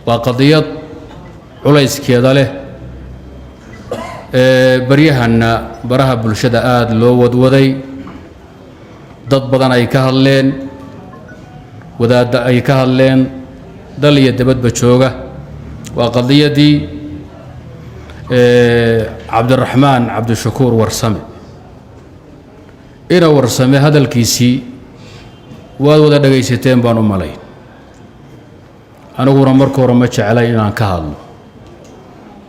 Waa qadiyad culayskeeda leh ee baryahanna baraha bulshada aada loo wadwaday, dad badan ay ka hadleen, wadaadda ay ka hadleen, dal iyo dabadba jooga. Waa qadiyadii Cabdiraxmaan Cabdishakuur Warsame. Ina Warsame hadalkiisii waad wada dhegaysateen baan u malayn. Aniguna marka hore ma jeclay inaan ka hadlo.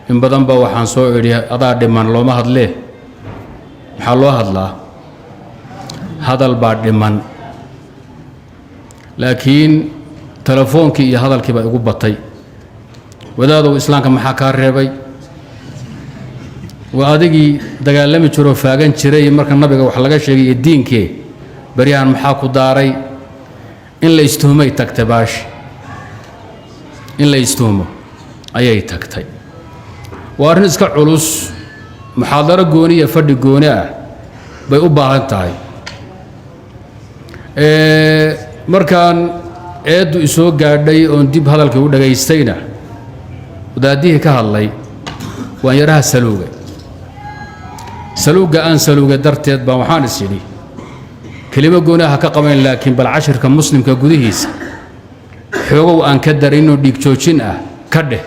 In badan ba waxaan soo idhi, adaa dhiman, looma hadlee. Maxaa loo hadlaa? Hadal baa dhiman. Laakiin telefoonkii iyo hadalkii baa igu batay. Wadaadow, islaamka maxaa kaa reebay? Waa adigii dagaalami jiroo faagan jiray marka nabiga wax laga sheegay iyo diinkee, baryahan maxaa ku daaray? In la istuhmay tagtay baashi, in la istuhmo ayay tagtay. Waa arrin iska culus, muxaadaro gooni iyo fadhi gooni ah bay u baahan tahay. Markaan eeddu isoo gaadhay oon dib hadalkii u dhagaystayna, wadaaddihii ka hadlay waan yaraha saluugay. Saluugga aan saluugay darteed baan waxaan is idhi, kelimo gooni ah ha ka qabayn, laakiin bal cashirka muslimka gudihiisa xoogow aan ka darinoo dhiig joojin ah ka dheh.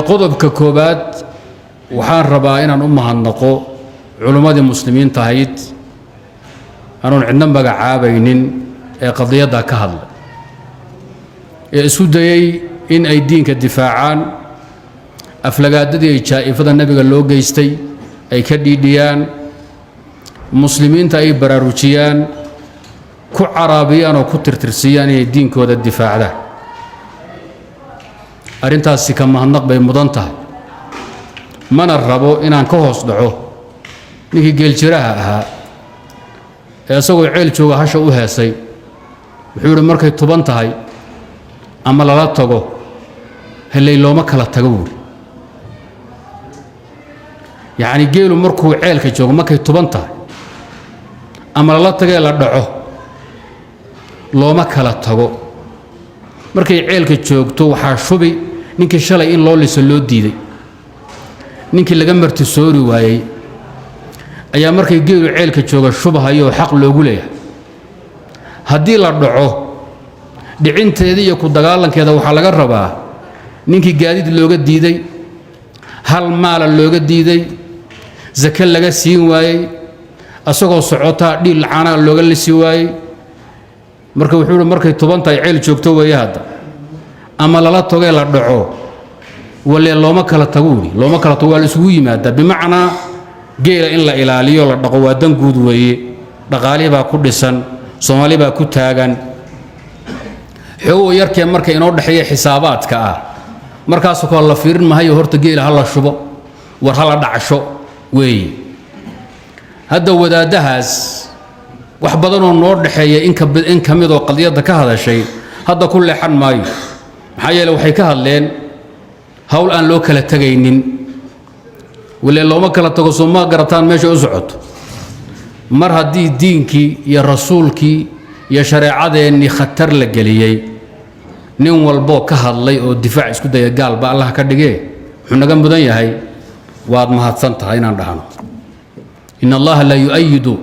Qodobka koowaad, waxaan rabaa inaan u mahadnaqo culummadii muslimiinta ahayd, anoon cidno magacaabaynin, ee qadiyadda ka hadlay, ee isku dayey in ay diinka difaacaan, aflagaadadii ay jaa'ifada nebiga loo geystay ay ka dhiidhiyaan, muslimiinta ay baraarujiyaan, ku caraabiyaan oo ku tirtirsiyaan inay diinkooda difaacdaan. Arrintaasi ka mahadnaq bay mudan tahay. Mana rabo inaan ka hoos dhaco ninkii geeljiraha ahaa ee isagoo ceel jooga hasha u heesay. Wuxuu yidhi, markay tuban tahay ama lala tago, helley looma kala tago, buuri. Yacni geelu markuu ceelka joogo, markay tuban tahay ama lala tagee la dhaco, looma kala tago. Markay ceelka joogto waxaa shubi ninkii shalay in loo liso loo diiday, ninkii laga martisoori waayey ayaa markay geelu ceelka jooga shubhayo, xaq loogu leeyahay. Haddii la dhaco, dhicinteeda iyo ku dagaalankeeda waxaa laga rabaa ninkii gaadiid looga diiday, hal maala looga diiday, sake laga siin waayey, asagoo socotaa dhiil caanaa looga lisi waayey. Marka wuxuu uhi, markay tuban tahay ceel joogto weeye hadda ama lala togee la dhaco, walee looma kala tago, wuli looma kala tago, waa la isugu yimaadaa. Bimacnaa, geela in la ilaaliyo, la dhaqo, waa dan guud weeye. Dhaqaalihii baa ku dhisan, Soomaali baa ku taagan. Xoogow yarkee marka inoo dhexeeya xisaabaadka ah, markaasoo kale la fiirin mahayo. Horta geela ha la shubo, war ha la dhacsho weeye. Hadda wadaaddahaas wax badanoo noo dhexeeya in ka midoo qadiyadda ka hadashay hadda ku leexan maayo. Maxaa yeele, waxay ka hadleen hawl aan loo kala tegaynin. Wale looma kala tago, soo ma garataan meesha u socoto? Mar haddii diinkii iyo rasuulkii iyo shareecadeennii khatar la geliyey, nin walboo ka hadlay oo difaac isku daya, gaalba Allah ka dhigee, wuxuu naga mudan yahay waad mahadsan tahay inaan dhahno. In Allaha la yu'ayidu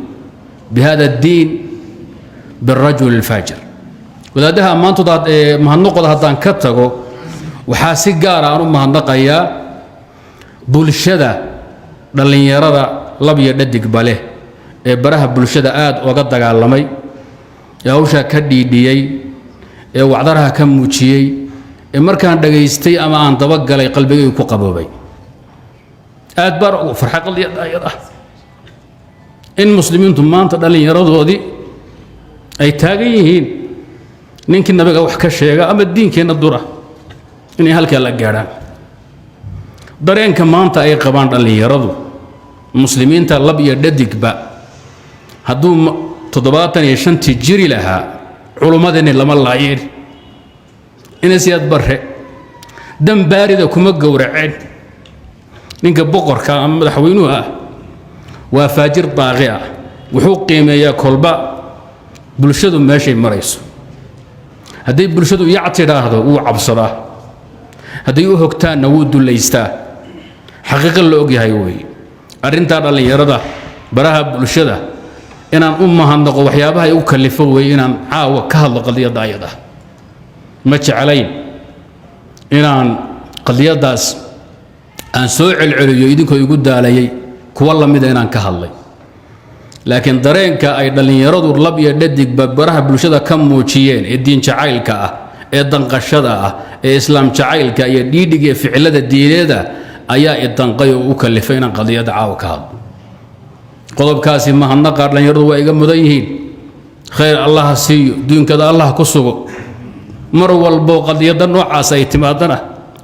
bihada addiin birajul alfaajir. Wadaaddaha ammaantooda ee mahadnaqooda haddaan ka tago, waxaa si gaara aan u mahadnaqayaa bulshada dhallinyarada lab iyo dhadigba leh ee baraha bulshada aad oga dagaalamay, ee hawshaa ka dhiidhiyey, ee wacdaraha ka muujiyey, ee markaan dhagaystay ama aan dabagalay qalbigaygu ku qaboobay. Aad baan ugu farxay qadiyadda ayada ah, in muslimiintu maanta dhallinyaradoodii ay taagan yihiin ninkii nabiga wax ka sheega ama diinkeenna dura inay halkaa la gaadhaan. Dareenka maanta ay qabaan dhallinyaradu muslimiinta lab iyo dhadigba, hadduu 75-tii jiri lahaa culummadeenni lama laayeen, Inasiyaad Barre dambaarida kuma gowraceen. Ninka boqorka ama madaxweynuhu ah waa faajir daaqi ah, wuxuu qiimeeyaa kolba bulshadu meeshay marayso. Hadday bulshadu yac tidhaahdo, wuu cabsadaa. Hadday u hogtaanna, wuu dullaystaa. Xaqiiqo la ogyahay weeye. Arrintaa dhallinyarada baraha bulshada inaan u mahadnaqo waxyaabaha igu kallifo weeye, inaan caawa ka hadlo qadiyadda ayada. Ma jeclayn inaan qadiyaddaas aan soo celceliyo, idinkoo igu daalayay kuwa la mida inaan ka hadlay, laakiin dareenka ay dhallinyaradu lab iyo dhadigba baraha bulshada ka muujiyeen ee diin jacaylka ah, ee danqashada ah, ee islaam jacaylka iyo dhiidhiga iyo ficilada diineeda ayaa i danqay oo u kallifay inaan qadiyadda caawa ka hadlo. Qodobkaasi mahadnaqa dhallinyaradu waa iga mudan yihiin. Khayr Allaha siiyo, duunkada Allah ku sugo. Mar walbo qadiyadda noocaas ay timaadana,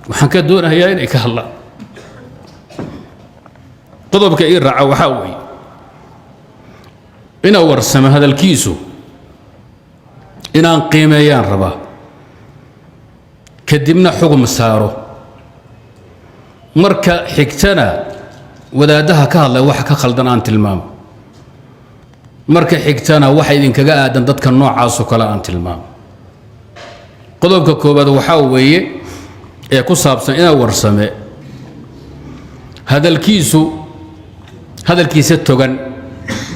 waxaan ka doonayaa inay ka hadlaan. Qodobka ii raaca waxaa weeye inaa warsamo hadalkiisu inaan qiimeeyaan rabaa, kadibna xugum saaro. Marka xigtana wadaaddaha ka hadlay waxa ka khaldan aan tilmaamo. Marka xigtana waxa idinkaga aadan dadka noocaasoo kale aan tilmaamo. Qodobka koowaad waxaa weeye ee ku saabsan inaa warsame hadalkiisu, hadalkiisa togan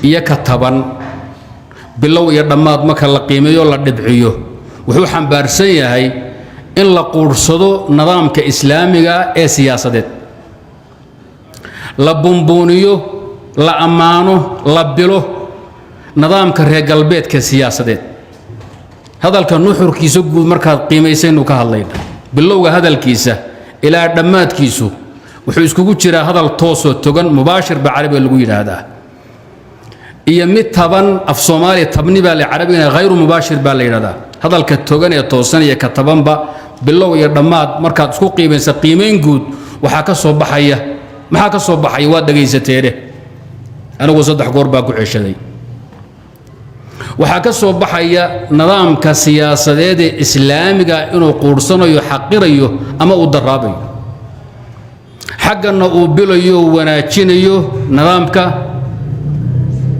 iyo ka taban, bilow iyo dhammaad marka la qiimeeyo, la dhibciyo, wuxuu xambaarsan yahay in la quudhsado nidaamka islaamiga ee siyaasadeed, la bumbuuniyo, la ammaano, la bilo nidaamka reer galbeedka siyaasadeed. Hadalka nuxurkiisa guud markaad qiimaysaynu ka hadlayna, bilowga hadalkiisa ilaa dhammaadkiisu wuxuu iskugu jiraa hadal toosoo togan, mubaashir baa carabiga lagu yidhaahdaa, iyo mid taban. Af Soomaaliya tabni baa la, carabigana hayru mubaashir baa la yidhahdaa. Hadalka togan ee toosan iyo ka tabanba, bilow iyo dhammaad markaad isku qiimaysa, qiimayn guud waxaa ka soo baxaya, maxaa ka soo baxaya? Waad dhegaysateene, anigu 3 goor baa ku ceshaday. Waxaa ka soo baxaya nidaamka siyaasadeed ee islaamiga inuu quudhsanayo, xaqirayo ama uu daraabayo, xaggana uu bilayo, wanaajinayo nidaamka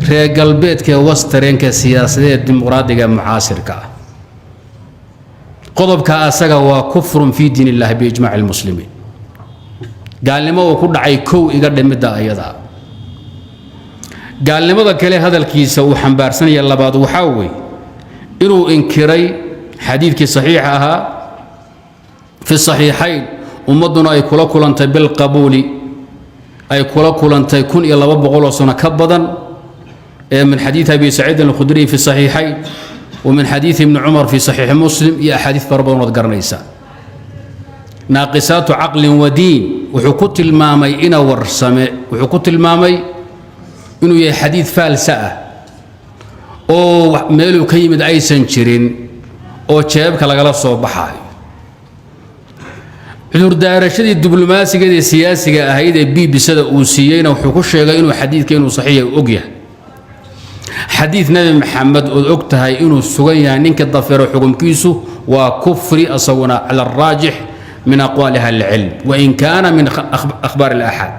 reer galbeedka ee wastareenka siyaasadeed dimuqraadiga mucaasirka ah. Qodobka asaga waa kufrun fii diin illahi biijmaaci lmuslimiin, gaalnimo uu ku dhacay. Kow iga dhimidda ayadaa. Gaalnimada kale hadalkiisa uu xambaarsanaya labaad waxaa weeye inuu inkiray xadiidkii saxiixa ahaa fi saxiixayn, ummadduna ay kula kulantay bilqabuuli, ay kula kulantay 1200 oo sano ka badan, ee min xadiidi Abi Saciidin Alkhudriy fi saxiixayn wa min xadiidi Ibni Cumar fi saxiixi Muslim iyo axaadiis fara badan ood garanaysaa. Naaqisaatu caqlin wa diin wuxuu ku tilmaamay ina warsame, wuxuu ku tilmaamay inuu yahay xadiid faalsa ah oo meeluu ka yimid aysan jirin oo jeebka lagala soo baxaayo. Cudurdaarashadii diblomaasigeed ee siyaasiga ahayd ee biibisada uu siiyeyna wuxuu ku sheegay inuu xadiidka inuu saxiixa og yahay. Xadiid Nebi Maxamed ood og tahay inuu sugan yahay ninka dafiro, xukumkiisu waa kufri, asaguna cala araajix min aqwaali ahli ilcilm, wain kaana min akhbaar alaxaad.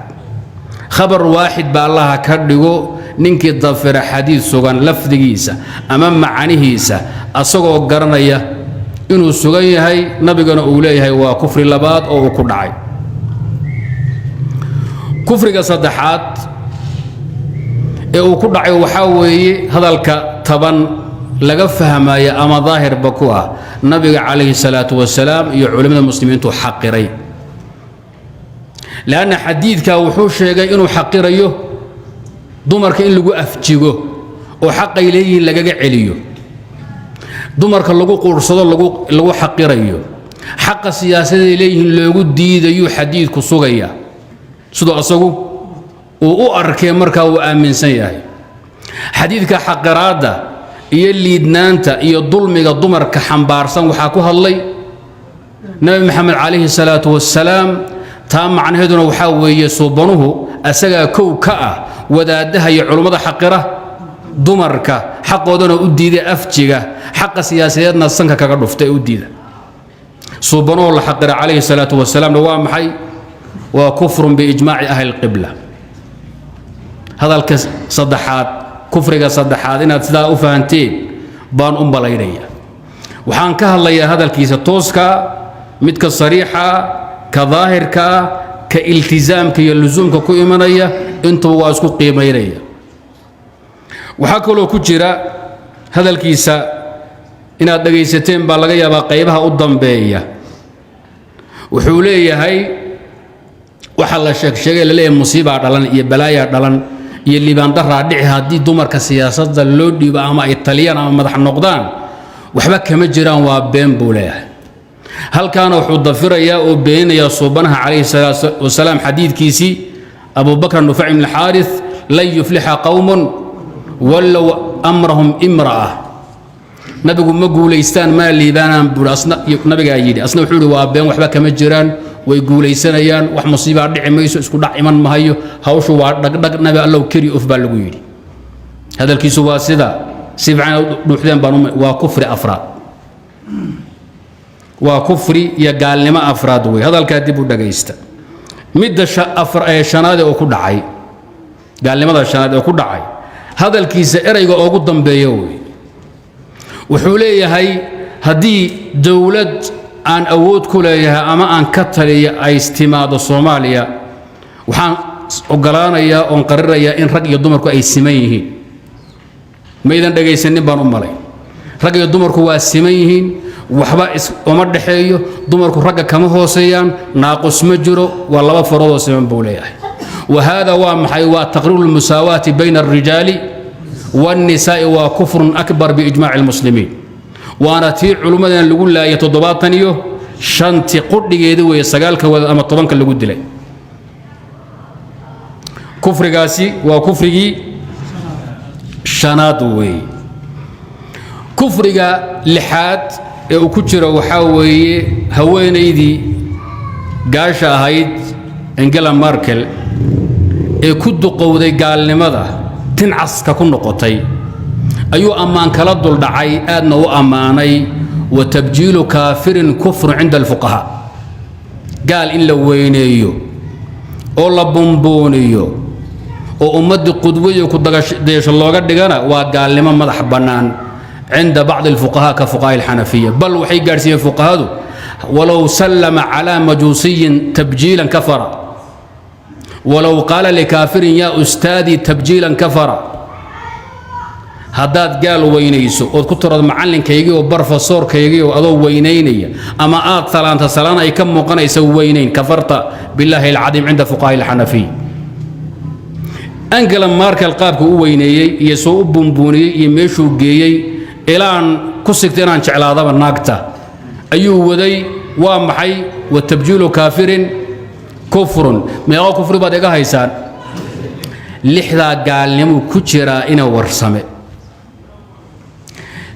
Khabar waaxid ba Allaha ka dhigo, ninkii dafira xadiid sugan lafdigiisa ama macnihiisa asagoo garanaya inuu sugan yahay, nabigana uu leeyahay, waa kufri labaad oo uu ku dhacay. Kufriga saddexaad ee uu ku dhacay waxaa weeye hadalka taban laga fahmaya ama daahirba ku ah nabiga calayhi salaatu wasalaam iyo culimmada muslimiintu xaqiray, lanna xadiidka wuxuu sheegay inuu xaqirayo dumarka in lagu afjigo oo xaqay leeyihiin lagaga celiyo, dumarka lagu quursado, lagu xaqirayo, xaqa siyaasaday leeyihiin loogu diidayuu xadiidku sugaya, siduu asagu uu u arkee markaa uu aaminsan yahay. Xadiidka xaqiraadda iyo liidnaanta iyo dulmiga dumarka xambaarsan waxaa ku hadlay Nabi Maxamed calayhi salaatu wasalaam. Taa macnaheeduna waxaa weeye suubanuhu asagaa kow ka ah wadaaddaha iyo culummada xaqira dumarka, xaqoodana u diida, afjiga, xaqa siyaasadeedna sanka kaga dhufta ee u diida. Suubanuhu la xaqira calayhi salaatu wasalaamna waa maxay? Waa kufrun biijmaaci ahli lqibla. Hadalka saddexaad, kufriga saddexaad, inaad sidaa u fahanteen baan u malaynaya. Waxaan ka hadlayaa hadalkiisa tooskaa, midka sariixa, ka daahirkaa, ka iltisaamka iyo lusuumka ku imanaya, intuba waa isku qiimaynaya. Waxaa kaloo ku jira hadalkiisa, inaad dhegaysateen baa laga yaabaa, qaybaha u dambeeya wuxuu leeyahay waxa la sheegsheegay laleeyahay musiibaa dhalan iyo balaayaa dhalan iyo liibaandaraa dhici haddii dumarka siyaasadda loo dhiibo ama ay taliyaan ama madax noqdaan, waxba kama jiraan, waa been buu leeyahay. Halkaana wuxuu dafirayaa oo beeninayaa suubanaha calayhi salaatu wasalaam xadiidkiisii Abubakr Nufac ibn Xaarith: "Lan yuflixa qowmun wallow amrahum imra'a." Nabigu ma guulaystaan mana liibaanaan buuri asna nabigaa yidhi. Asna wuxuu yidhi waa been, waxba kama jiraan, way guulaysanayaan, wax musiibaa dhici mayso, isku dhac iman mahayo, hawshu waa dhagdhag. Nabi Allow keri of baa lagu yidhi. Hadalkiisu waa sida si fiican dhuuxdeen baan. Waa kufri afraad, waa kufri iyo gaalnimo afraad wey. Hadalkaa dib u dhagaysta. Midda ee shanaad ee uu ku dhacay, gaalnimada shanaad ee ku dhacay, hadalkiisa ereyga ugu dambeeya wey. Wuxuu leeyahay haddii dowlad aan awood ku leeyahay ama aan ka taliya ay timaado Soomaaliya, waxaan ogolaanayaa oon qarirayaa in rag iyo dumarku ay siman yihiin. Maydan dhegaysanin baan u malay. Rag iyo dumarku waa siman yihiin, waxba uma dhexeeyo, dumarku ragga kama hooseeyaan, naaqus ma jiro, waa laba faroodoo siman buu leeyahay. Wa haada waa maxay? Waa taqriiru lmusaawaati bayna alrijaali waannisaa'i, waa kufrun akbar biijmaaci almuslimiin, waana tii culummadan lagu laayay 75-tii qudhigeeda weeye, sagaalka wadaad ama 10-ka lagu dilay. Kufrigaasi waa kufrigii shanaad weeye. Kufriga lixaad ee uu ku jiro waxaa weeye haweenaydii gaasha ahayd Angela Merkel ee ku duqowday gaalnimada, tincaska ku noqotay, ayuu ammaan kala duldhacay, aadna u ammaanay. Wa tabjiilu kaafirin kufrun cinda alfuqahaa. Gaal in la weyneeyo oo la bumbuuniyo oo ummaddii qudwayo ku dayasho looga dhigana waa gaalnimo madax bannaan cinda bacdi alfuqahaa ka fuqahaa alxanafiya. Bal waxay gaadhsiiyeen fuqahadu: walow sallama calaa majuusiyin tabjiilan kafara, walow qaala likaafirin yaa ustaadii tabjiilan kafara. Haddaad gaal weynayso ood ku tirado macallinkaygii oo barfasoorkaygii oo adoo weynaynaya, ama aad salaanta salaan ay ka muuqanaysa weynayn, kafarta billaahi alcadiim cinda fuqahaa alxanafiya. Angela Markel qaabka u weyneeyey iyo soo u bumbuuniyey iyo meeshuu geeyey ilaan ku sigta inaan jeclaadaba naagta ayuu waday. Waa maxay? Wa tabjiilu kaafirin kufrun. Meeqo kufri baad iga haysaan? Lixdaa gaalnimuu ku jiraa ina Warsame,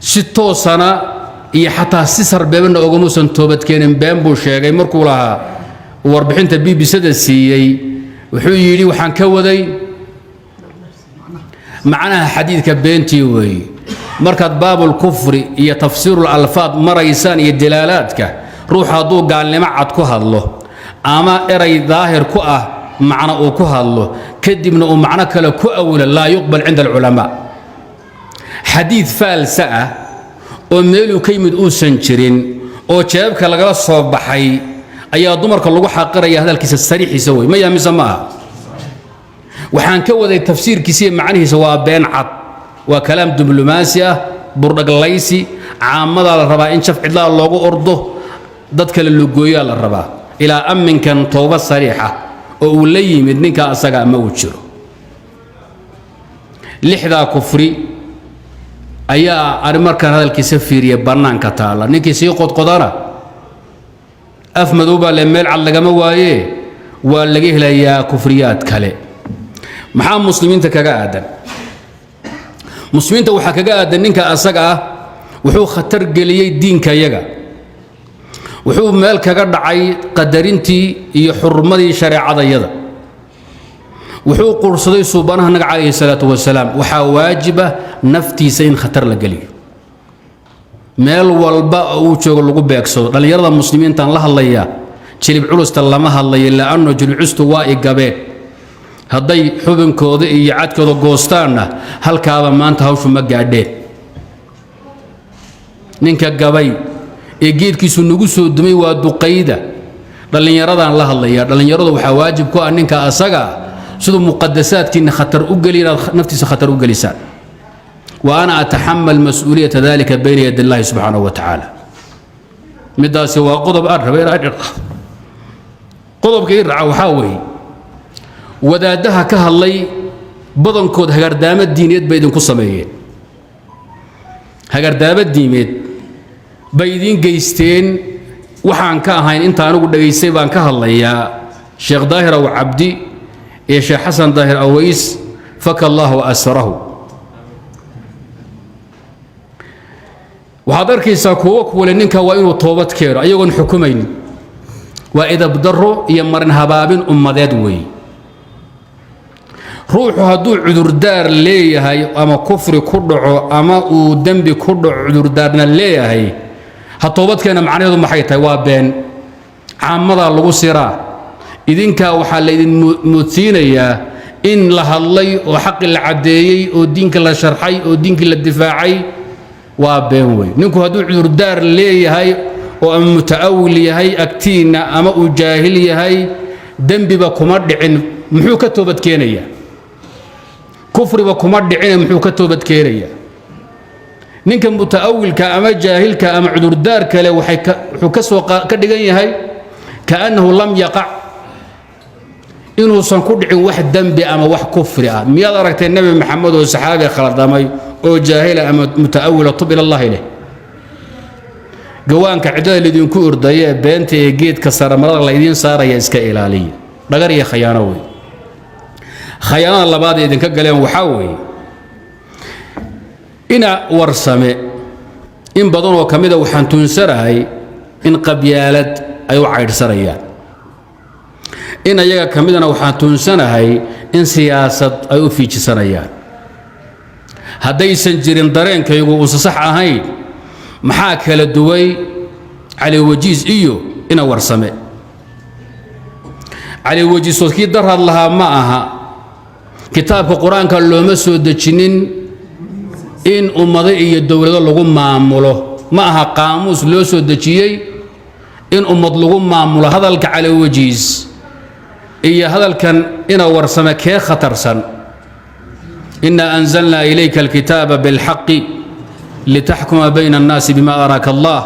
si toosana iyo xataa si sarbeebana ogamuusan toobadkeenin. Been buu sheegay markuu lahaa warbixinta BBC-da siiyey. Wuxuu yidhi waxaan ka waday macnaha xadiidka. Beentii weeye. Markaad baabulkufri iyo tafsiirul alfaad maraysaan iyo dilaalaadka, ruuxu hadduu gaalnimo cad ku hadlo ama eray daahir ku ah macno uu ku hadlo, kadibna uu macno kale ku awilo, laa yuqbal cinda alculamaa. Xadiid faalsa ah oo meeluu ka yimid uusan jirin oo jeebka lagala soo baxay ayaa dumarka lagu xaqiraya. Hadalkiisa sariixiisa wey, ma yaha mise ma aha? Waxaan ka waday tafsiirkiisa iyo macnihiisa waa been cad, waa kalaam diblomaasi ah, burdhaglaysi caamadaa la rabaa in jaf cidlaa loogu ordo, dad kale lugooyaa la rabaa. Ilaa amminkan towbad sariixa oo uu la yimid ninka asaga ma uu jiro. Lixdaa kufri ayaa arrin markaan hadalkiisa fiiriya bannaanka taalla. Ninkii sii qodqodana af madow baa le, meel cad lagama waayee, waa laga helayaa kufriyaad kale. Maxaa muslimiinta kaga aadan? Muslimiinta waxaa kaga aadan, ninka asaga ah wuxuu khatar geliyey diinkayaga, wuxuu meel kaga dhacay qadarintii iyo xurmadii shareecadayada, wuxuu qursaday suubanaha naga calayhi salaatu wasalaam. Waxaa waajib ah naftiisa in khatar la geliyo, meel walba oo uu joogo lagu beegsado. Dhallinyarada muslimiintaan la hadlayaa, jilib culusta lama hadlayo, la'anno jilib culustu waa i gabeen. Hadday xubinkooda iyo cadkooda goostaanna halkaaba maanta hawshu ma gaadheen. Ninka gabay ee geedkiisu nagu soo dumay waa duqayda. Dhallinyaradaan la hadlayaa. Dhallinyaradu waxaa waajib ku ah ninka asaga siduu muqadasaadkiinna khatar u geli inaad naftiisa khatar u gelisaan. Wa ana ataxamal mas-uuliyata dalika bayna yadi illahi subxaanahu wa tacaala. Middaasi waa qodob aan rabay inaan iqaado. Qodobka ii raaca waxaa weeye, wadaaddaha ka hadlay badankood hagardaamo diineed bay idinku sameeyeen, hagardaamo diimeed bay idiin geysteen. Waxaan ka ahayn inta anigu dhegaystay baan ka hadlayaa. Sheekh Daahir Aw Cabdi iyo Sheekh Xasan Daahir Aways, faka Allahu asrahu. Waxaad arkaysaa kuwo kuwale ninka waa inuu toobad keeno ayagoon xukumaynin. Waa idabdarro iyo marin habaabin ummadeed weeye. Ruuxu hadduu cudurdaar leeyahay, ama kufri ku dhaco ama uu dembi ku dhaco, cudurdaarna leeyahay, ha toobadkeena macnaheedu maxay tahay? Waa been caamadaa lagu siraa. Idinkaa waxaa laydin moodsiinayaa in la hadlay oo xaqi la caddeeyey oo diinka la sharxay oo diinkii la difaacay. Waa been wey. Ninku hadduu cudurdaar leeyahay oo ama muta'awil yahay agtiinna ama uu jaahil yahay, dembiba kuma dhicin, muxuu ka toobadkeenayaa? Kufriba kuma dhicine, muxuu ka toobadkeenayaa? Ninka muta'awilka ama jaahilka ama cudurdaar kale waxay wuxuu ka soo ka dhigan yahay kaannahu lam yaqac, inuusan ku dhicin wax dembi ama wax kufri ah. Miyaad aragtay Nebi Maxamed oo saxaabi khaldamay oo jaahila ama muta'awila tub ilallahi leh? Gawaanka ciddada laydinku ordaya ee beenta ee geedka saramarada laydiin saaraya iska ilaaliya. Dhagar iyo khayaano wey. Khayaanada labaad ee idinka galeen waxaa weeye ina Warsame in badan oo ka mida waxaan tuunsanahay in qabyaalad ay u caydhsanayaan, in ayaga ka midana waxaan tuunsanahay in siyaasad ay u fiijisanayaan. Haddaysan jirin dareenkaygu uusan sax ahayn, maxaa kala duway Cali Wajiis iyo ina Warsame? Cali Wajiisood kii daraad lahaa ma aha kitaabka Qur-aanka looma soo dejinin in ummado iyo dowlado lagu maamulo, ma aha qaamuus loo soo dejiyey in ummad lagu maamulo. Hadalka Cali Wajiis iyo hadalkan ina Warsame kee khatarsan? Ina anzalna ilayka alkitaaba bilxaqi litaxkuma bayna annaasi bima araaka Allah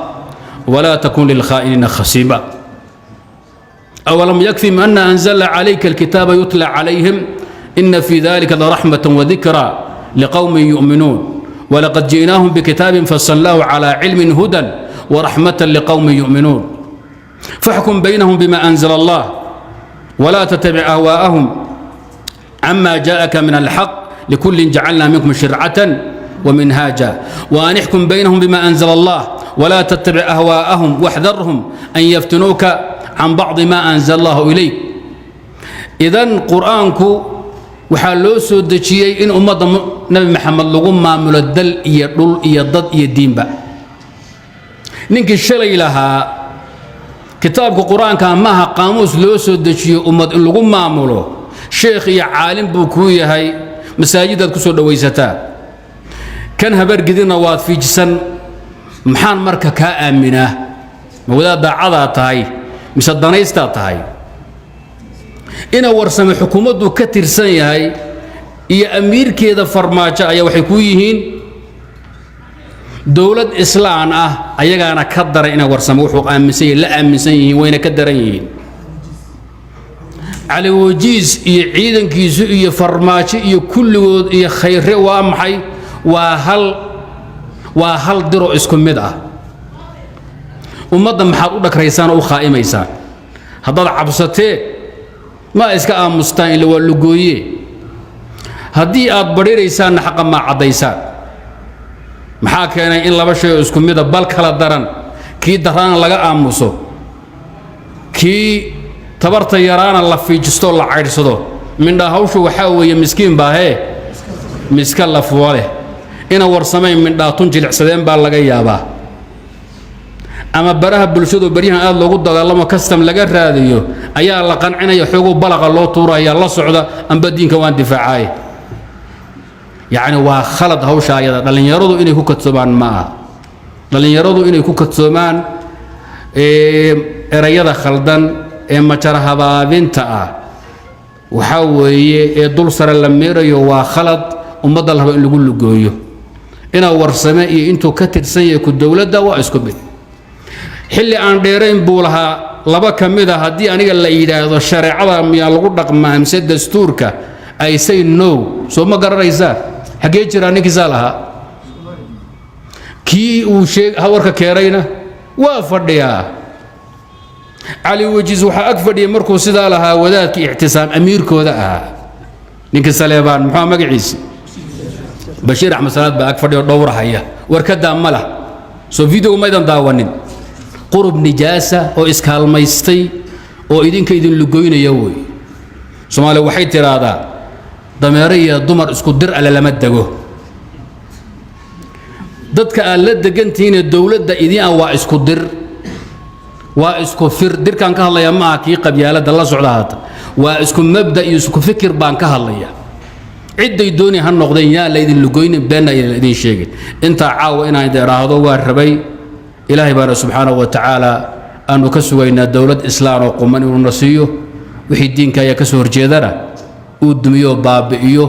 wla takun lilkhaa'iniina khasiima. Awalam yakfihim ana anzalna calayka alkitaaba yutla calayhim ina fi dalika laraxmata wadikra liqowmin yu'minuun. Walaqad ji'naahum bikitaabin fasalnaahu cala cilmin hudan waraxmata liqowmin yu'minuun. Faxkum baynahum bima anzala allah wla tattabic ahwaa'ahum cama jaءaka min alxaq likullin jacalna minkum shircatan ومنهاجا. وأن احكم بينهم بما أنزل الله ولا تتبع أهواءهم واحذرهم أن يفتنوك عن بعض ما أنزل الله إليك. إذن قرآنك waxaa loo soo dejiyey in ummadda Nabi Maxamed lagu maamulo dal iyo dhul iyo dad iyo diinba. Ninkii shalay lahaa kitaabka Qur-aanka maaha qaamuus loo soo dejiyo ummad in lagu maamulo, sheekh iyo caalim buu kuu yahay, masaajidaad ku soo dhowaysataa, kan habargidina waad fiijisan. Maxaan marka kaa aaminaa? Ma wadaad daacadaa tahay mise danaystaa tahay? Ina Warsame xukuumaddu ka tirsan yahay iyo amiirkeeda Farmaajo ayaa waxay ku yihiin dowlad islaan ah, ayagaana ka daran. Ina Warsame wuxuu aaminsan yahay la aaminsan yihiin, wayna ka daran yihiin. Cali Wajiis iyo ciidankiisu iyo Farmaajo iyo kulligood iyo Khayre waa maxay? Waa hal diro isku mid ah. Ummadda maxaad u dhagraysaan oo u khaa'imaysaan? Haddaad cabsateen, ma iska aamustaan? Ila waa lugooye. Haddii aad badhiraysaanna, xaqa maa caddaysaan? Maxaa keenay in laba shay oo isku mida bal kala daran, kii daraana laga aamuso, kii tabarta yaraana la fiijistoo la caydhsado? Mindha hawshu waxaa weeye miskiin baahee miska la fuwa leh. Ina Warsamayn mindhaatun jilicsadeen baa laga yaabaa, ama baraha bulshadu baryahan aad loogu dagaalamo kastam laga raadiyo ayaa la qancinaya, xoogow balaqa loo tuuraya, la socda amba diinka waan difaacaaye. Yacni waa khalad hawsha ayada. Dhallinyaradu inay ku kadsomaan ma aha. Dhallinyaradu inay ku kadsoomaan erayada khaldan ee majara habaabinta ah, waxaa weeye ee dul sare la meerayo, waa khalad. Ummadda la rabo in lagu lugooyo inaa Warsame iyo intuu ka tirsan yahay ku dowladda waa isku mid. Xilli aan dheerayn buu lahaa laba ka mid a, haddii aniga la yidhaahdo shareecada miyaa lagu dhaqmaa mise dastuurka, I say no. Soo ma garanaysaa xaggee jiraa ninkiisaa lahaa? Kii uu sheeg warka keenayna waa fadhiyaa. Cali Wejiis waxaa ag fadhiyay markuu sidaa lahaa wadaadkii Ictisaam amiirkooda ahaa, ninkii Saleebaan, muxuu magaciisi, Bashiir Axmed Salaad baa ag fadhiyo dhowrahaya. Warkadaa ma lah. Soo videogu maydan daawanin? Qurub nijaasa oo iskaalmaystay oo idinka idin lugoynaya wey. Soomaaliya waxay tidhaahdaa, dameero iyo dumar isku dir alle lama dego. Dadka aad la degantihiinee dowladda idin ah waa isku dir, waa isku fir. Dirkaan ka hadlaya ma aha kii qabyaaladda la socda haata, waa isku mabda iyo isku fikir baan ka hadlaya. Cidday dooni ha noqdeen, yaa la idin lugoynin, beenna idin sheegin. Intaa caawa inaan idin idhaahdo waa rabay. Ilaahay baana subxaanahu wa tacaala aanu ka sugaynaa dowlad islaan oo quman inuu na siiyo, wixii diinka ayaa ka soo horjeedana uu dumiyo, baabi'iyo.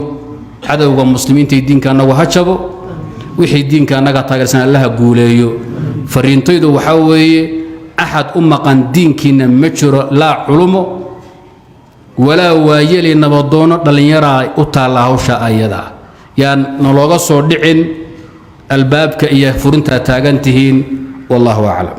Cadowga muslimiinta iyo diinka annagu ha jabo, wixii diinka annaga taageersan Allaha guuleeyo. Fariintaydu waxaa weeye, axad u maqan diinkiinna ma jiro, laa culumo walaa waayeli nabadoono. Dhallinyaraa u taalla hawsha ayadaa, yaan nalooga soo dhicin albaabka iyo furintaa taagan tihiin. Wallahu aclam.